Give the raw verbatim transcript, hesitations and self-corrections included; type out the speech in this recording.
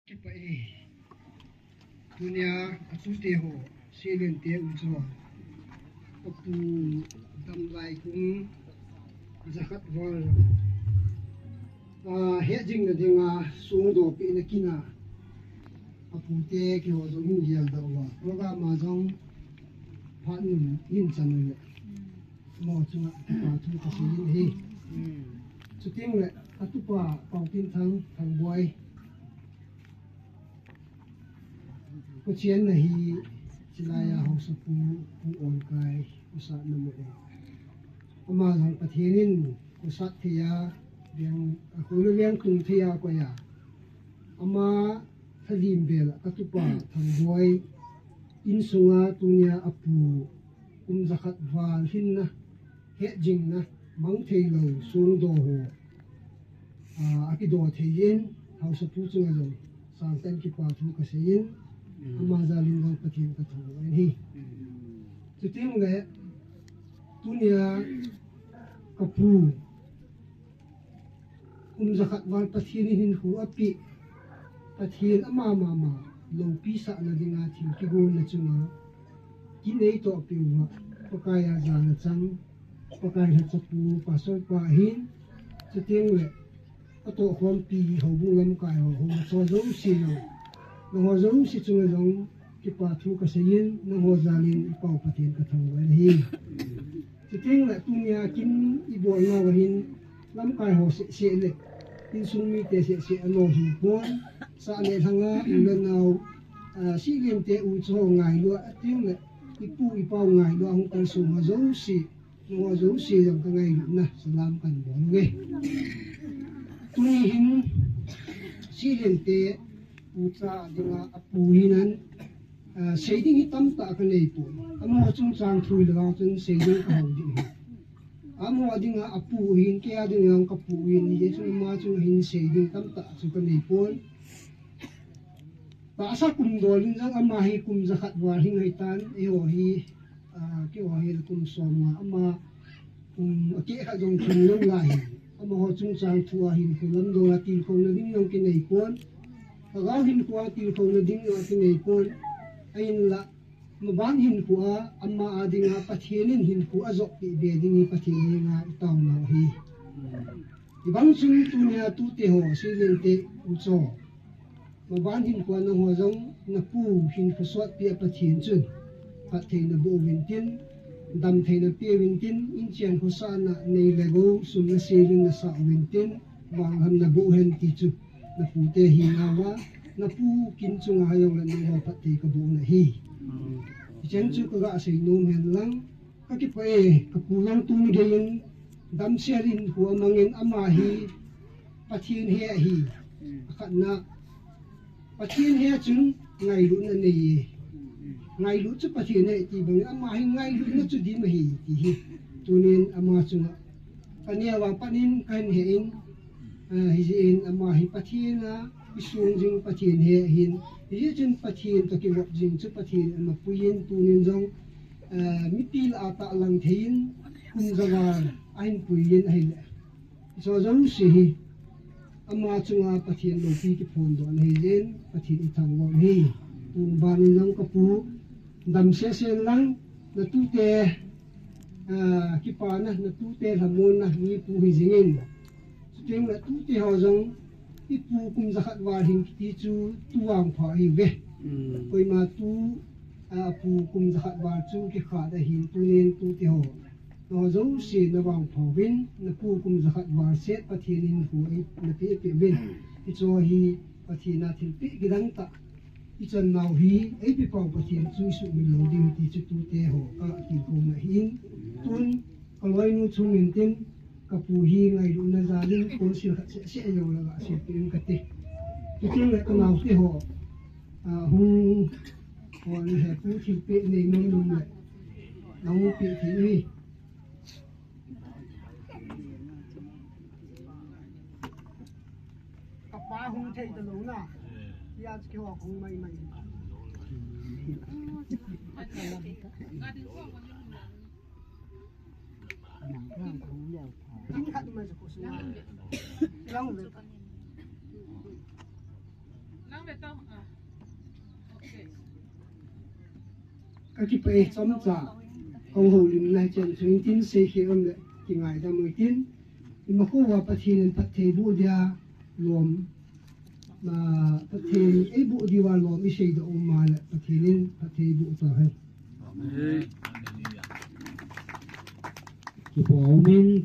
Kipah e. Tunia atute ho, seilente ucha, apu damlai kum jakhat val, ah, hetjingna dinga songdohpehna kin a, apute keiho jong hin geldoh uva, program a jong phat nun hin chan uve. Amaho chunga kipa thu kasei in ahi. Chuteng le atupa Paotinthang Thangboi, kochenna hi chilai a haosapu, Pu Onkai, kosatna mu e. Ama jong Pathen in kosat thei a, veng, akhola veng tung thei a koi a, ama lhalim vel a katupa Thangboi insunga tunia apu kum jakhat val hinna, hetjingna, mang theilou songdoh ho, ah, akidoh thei in, haosapu chunga jong sangtah in kipa thu kasei in, ama jal in jong Pathen kathangvah in ahi. Chuteng le tunia kapu kum jakhat val Pathen in hinkho apeh, Pathen ama mama loupi sahna dinga thil kigolna chunga kin eitohpeh uva, Pakai a jal a chang, Pakai lhachapu, Pastor pa ahin, chuteng le atohkhompi houbung lamkai ho, houbung cho jouse jong, nangho jouse chunga jong kipa thu kasei in, nangho jal in i Pau Pathen kathangvah in ahi. Chuteng le tunia kin ibolnau ahin, lamkai ho seh seh le insung mite seh seh alolhin pon, sah le lhanga u le nao, ah, seilente ucha ho ngailu a, chuteng le ipu ipau ngailu a hung kalsong ho jouse, nangho jouse jong kangailutna salam kahin bol uve. Tuni hin seilente ucha dinga apu hinan, ah, sei ding hi tamtah kanei poi. Amaho chungchang thu le vang chun sei ding kahao ding ahi. Amaho dinga apu ahin, kei a dinga kapu ahin, hijeh chun ama chunga hin sei ding tamtah chu kanei poi. Tahsa kum dol in jong ama hi kum jakhat val hing ahitan, eiho hi, ah, keiho hi kum somnga, ama kum akeh khat jong thum lou lai hi. Amaho chungchang thu a hinkho lamdol a tilkhouna ding jong kinei pon. Lhagao hinkho a tilkhouna ding jong kinei pon. Ahinla, maban hinkho a, ama a dinga Pathen in hinkho ajopeh be ding hi Pathen henga itaonau ahi. Hibang chun tunia tute ho, seilente ucha, maban hinkho a nangho jong napu hinkho sotpi a Pathen chun phatthei naboh uvin tin, damthei napeh uvin tin, inchen khosahna nei le gou, sum le sel in nasah uvin tin, vangham naboh hen ti chu napute hinauva, napu kin chunga hijongle nangho phatthei kabohna ahi. Hicheng chu kaga seinom hen lang, kakipah e, kapu jong tuni geiyin damsel in hinkho amangin ama hi Pathen he ahi. Akhatna, Pathen he chun ngailutna nei e. Ngailut chu Pathen he ti bangin ama hi ngailutna chu dim ahi ti hi tunin ama chunga kaneo a pat in kahin he in, ah, hijeh in ama hi Pathen a kisong jing Pathen he ahin, hijeh chun Pathen toh kivop jing chu Pathen in ana pui in tunin jong, ah, mipi lah a tahlang thei in kum javal ahin pui in ahile, hiche jouse hi ama chunga Pathen loupi kiphondohna ahi jeh in Pathen ithangvah u ahi. Tun ban in jong kapu damsel sel lang, natute, ah, kipana, natute lhamonna mipu hijing in. Chuteng le tute ho jong ipu kum jakhat val hing kiti chu tu vangpha ahiuve. Koima tu, ah, pu kum jakhat val chu kikhat ahin tunin tute ho, nangho jouse navangpha uvin, napu kum jakhat val set Pathen in hinkho napeh peh uvin. Hiche hi Pathen a thilpeh kidang tah, ichannau hi eipeh pau Pathen chu isuhmil lou ding ti chu tute ho katilkhouna ahin, tun kaloinu chungin tin, kapu hi ngailutna jal in council khat seh seh jong la gasilpeh in kati. Chuteng le kanaote ho, ah, hung, hon hepu thilpeh nei nom nom le nahung peh thei uhi. Kapa hung thei talou na. Hia chu keiho hung mai mai. Kin khat mai chu ko su. Lang ve. Ka kipah e chomcha. Kong houlimna hi chen chun tin sei khe um le kingaidam u tin. Imakhova Pathen in phatthei boh dia lom. Na Pathen ei boh diuva lom i seidoh u ma le Pathen in phatthei boh ta hen. Amen. Kipa umin